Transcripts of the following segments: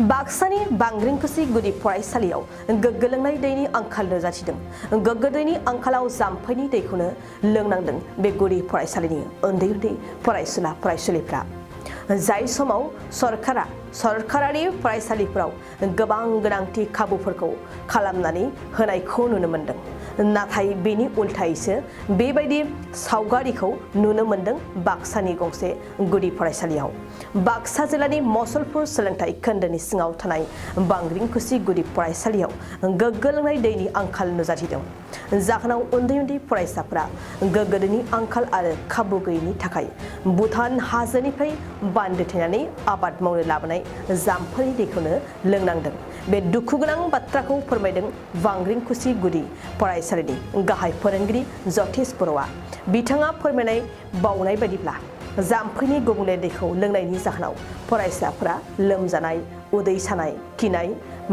बाक्सानि बांग्रिंकुसि गुदि फरायसालियाव गोग्गो लोंनाय दैनि आंखाल नुजाथिदों। गोग्गो दैनि आंखालाव जाम्फैनि दैखौनो लोंनांदों बे गुदि फरायसालिनि उन्दै उन्दै फरायसुला फरायसुलिफ्रा। जाय समाव सरकारारि फरायसालिफोराव गोबां गोनांथि खाबुफोरखौ खालामनानै होनायखौ नुनो मोनदों। नाथाय बेनि उल्थायैसो बेबायदि सावगारिखौ नुनो मोनदों बाक्सानि गंसे गुदि फरायसालियाव। बाक्सा जिल्लानि मसलपुर सोलोंथाइ खोन्दोनि सिङाव थानाय बांग्रिंकुसि गुदि फरायसालियाव गोग्गो लोंनाय दैनि आंखाल नुजाथिदों। जाहोनाव उन्दै उन्दै फरायसाफोरा गोग्गो दैनि आंखाल आरो खाबु गैयैनि थाखाय भुटान हाजोनिफ्राय बान्दो थेनानै आबाद मावनो लाबोनाय जाम्फैनि दैखौनो लोंनांदों। बे दुखुगोनां बाथ्राखौ फोरमायदों बांग्रिंकुसि गुदि फरायसालिनि गाहाय फोरोंगिरि जतिश बर'आ। बिथाङा फोरमायनाय बावनाय बायदिब्ला जाम्फैनि गुबुंले दैखौ लोंनायनि जाहोनाव फरायसाफोरा लोमजानाय, उदै सानाय, खिनाय,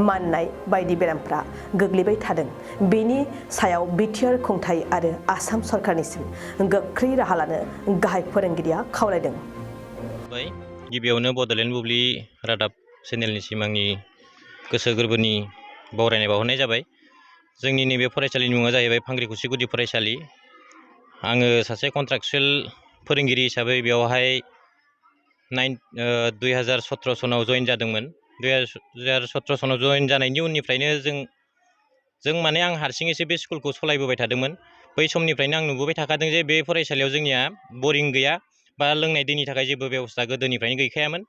माननाय बायदि बेरामफ्रा गोग्लैबाय थादों। बेनि सायाव बिटिआर खुंथाय आरो आसाम सरकारनिसिम गोख्रै राहा लानो गाहाय फोरोंगिरिया खावलायदों। गिबियावनो बड'लेण्ड बुब्लि रादाब चेनेलनिसिम आंनि गोसो गोरबोनि बरायनाय बावहरनाय जाबाय। जोंनि नैबे फरायसालिनि मुङा जाहैबाय बांग्रिंकुसि गुदि फरायसालि। आङो सासे कन्ट्राक्चुएल फोरोंगिरि हिसाबै बेवहाय 2017 सनाव जइन जादोंमोन। 2017 सनाव जइन जानायनि उननिफ्रायनो जों माने आं हारसिङैसो बे स्कुलखौ सलायबोबाय थादोंमोन। बै समनिफ्रायनो आं नुबोबाय थाखादों जे बे फरायसालियाव जोंनिया बरिं गैया बा लोंनाय दैनि थाखाय जेबो बेबस्था गोदोनिफ्रायनो गैखायामोन।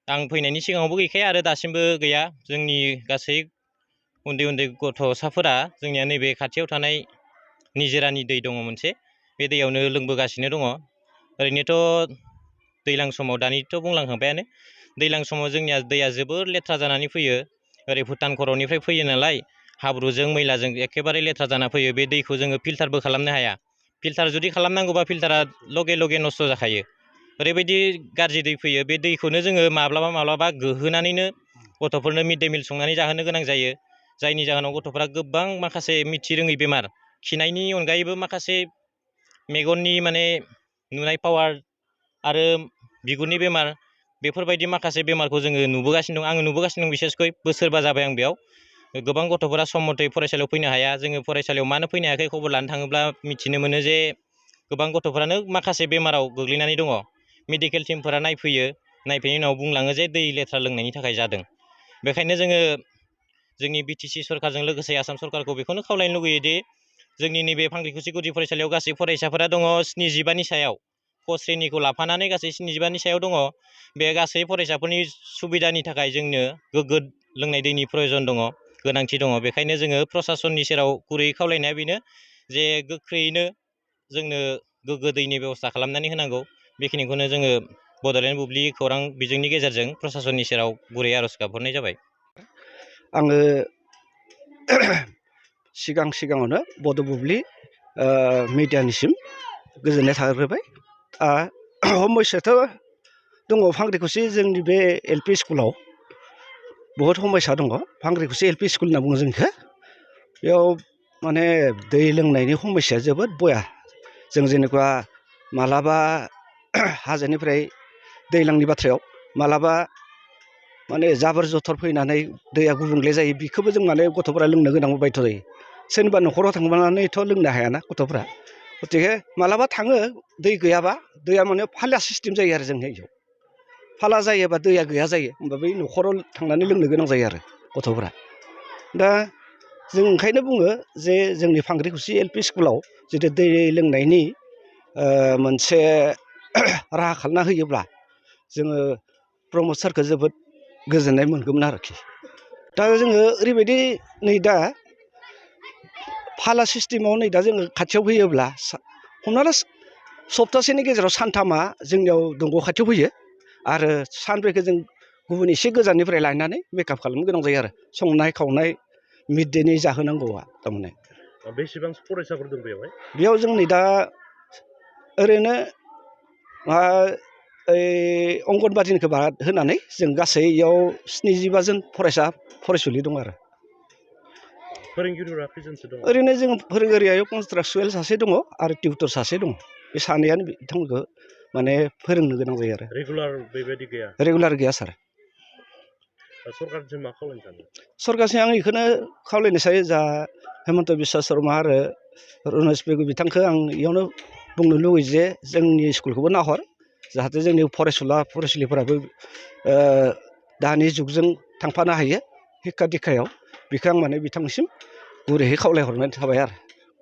आं फैनायनि सिगाङावबो गैखाया आरो दासिमबो गैया। जोंनि गासै उन्दै उन्दै गथ'साफोरा जोंनिया नैबे खाथियाव थानाय निजोरानि दै दङ मोनसे, बे दैयावनो लोंबोगासिनो दङ। ओरैनोथ' दैज्लां समाव दानिथ' बुंलांखांबायानो, दैज्लां समाव जोंनिया दैया जोबोर लेथ्रा जानानै फैयो। ओरै भुटान खर'निफ्राय फैयो नालाय, हाब्रुजों मैलाजों एखेबारे लेथ्रा जाना फैयो। बे दैखौ जोङो फिल्टारबो खालामनो हाया। फिल्टार जुदि खालामनांगौबा फिल्टारा लगे लगे नस्थ' जाखायो। ओरैबायदि गाज्रि दै फैयो। बे दैखौनो जोङो माब्लाबा गोहोनानैनो गथ'फोरनो मिड डे मिल संनानै जाहोनो गोनां जायो। जायनि जाहोनाव गथ'फ्रा गोबां माखासे मिथिरोङै बेमार, खिनायनि अनगायैबो माखासे मेगननि माने नुनाय पावार आरो बिगुरनि बेमार, बेफोरबायदि माखासे बेमारखौ जोङो नुबोगासिनो दं। आङो नुबोगासिनो दं। बिसेसकै बोसोरबा जाबाय आं बेयाव। गोबां गथ'फोरा सम मथे फरायसालियाव फैनो हाया। जोङो फरायसालियाव मानो फैनो हायाखै खबर लानो थाङोब्ला मिथिनो मोनो जे गोबां गथ'फ्रानो माखासे बेमाराव गोग्लैनानै दङ। मेडिकेल टिमफोरा नायफैयो, नायफैनायनि उनाव बुंलाङो जे दै लेथ्रा लोंनायनि थाखाय जादों। बेखायनो जोङो जोंनि बिटिसि सरकारजों लोगोसे आसाम सरकारखौ बेखौनो खावलायनो लुगैयो दि जोंनि नैबे बांग्रिंकुसि गुदि फरायसालियाव गासै फरायसाफोरा दङ 75नि सायाव। क श्रेनिखौ लाफानानै गासै 75नि सायाव दङ। बे गासै फरायसाफोरनि सुबिदानि थाखाय जोंनो गोग्गो लोंनाय दैनि प्रयजन दङ, गोनांथि दङ। बेखायनो जोङो प्रसासननि सेराव गुरैयै खावलायनाया बेनो जे गोख्रैयैनो जोंनो गोग्गो दैनि बेबस्था खालामनानै होनांगौ। बेखिनिखौनो जोङो बड'लेण्ड बुब्लि खौरां बिजोंनि गेजेरजों प्रसासननि सेराव गुरै आर'ज गाबहरनाय जाबाय। आङो सिगाङावनो बड' बुब्लि मिडियानिसिम गोजोननाय थाग्रोबाय। समयसाथ' दङ बांग्रिंकुसि जोंनि बे एलपि स्कुलाव बहुद समयसा दङ। बांग्रिंकुसि एलपि स्कुल होनना बुङो जोंनिखौ। बेयाव माने दै लोंनायनि समयसाया जोबोद बया। जों जेनेबा मालाबा हाजोनिफ्राय दैज्लांनि बाथ्रायाव मालाबा माने जाबोर जथर फैनानै दैया गुबुंले जायो। बेखौबो जों माने गथ'फोरा लोंनो गोनां बायध' जायो। सोरनिबा न'खराव थांनानैथ' लोंनो हायाना गथ'फ्रा। गतिके मालाबा थाङो दै गैयाबा, दैया माने फाला सिस्टेम जायो आरो जोंनि बेयाव। फाला जायोबा दैया गैया जायो, होमबा बै न'खराव थांनानै लोंनो गोनां जायो आरो गथ'फ्रा। दा जों ओंखायनो बुङो जे जोंनि बांग्रिंकुसि एलपि स्कुलाव जुदि दै लोंनायनि मोनसे राहा खालामना होयोब्ला जोङो प्रमद सारखौ जोबोद गोजोननाय मोनगौमोन आरोखि। दा जोङो ओरैबायदि नै दा फाला सिस्टेमाव नै दा जोङो खाथियाव फैयोब्ला हमना ला सप्तासेनि गेजेराव सानथामा जोंनियाव दंग' खाथियाव फैयो आरो सानब्रैखौ जों गुबुन एसे गोजाननिफ्राय लायनानै मेकआप खालामनो गोनां जायो आरो संनाय खावनाय मिड डेनि जाहोनांगौआ थारमाने। बेसेबां फरायसाफोर दं बेवहाय? बेयाव जों नै दा ओरैनो अंगनबादिनिखौ बाद होनानै जों गासै इयाव 75 जन फरायसा फरायसुलि दं आरो। फोरोंगिरिफोरा खैजोनसो दङ? ओरैनो जों फोरोंगिरिया कन्ट्राक्चुएल सासे दङ आरो टिउटर सासे दङ। बे सानैयानो बिथांमोनखौ माने फोरोंनो गोनां जायो आरो। रेगुलार बेबायदि गैया? रेगुलार गैया सार। सरकारनिसिम मा खावलायनो सानो? सरकारसिम आं बेखौनो खावलायनो सायो जा हेमन्त बिश्व शर्मा आरो रमेश पेगु बिथांखौ आं इयावनो बुंनो लुगैयो जे जोंनि स्कुलखौबो नाहर जाहाथे जोंनि फरायसुला फरायसुलिफोराबो दानि जुगजों थांफानो हायो हिक्खा दिक्खायाव बेखौ आं माने बिथांनिसिम गुरैहै खावलायहरनाय थाबाय आरो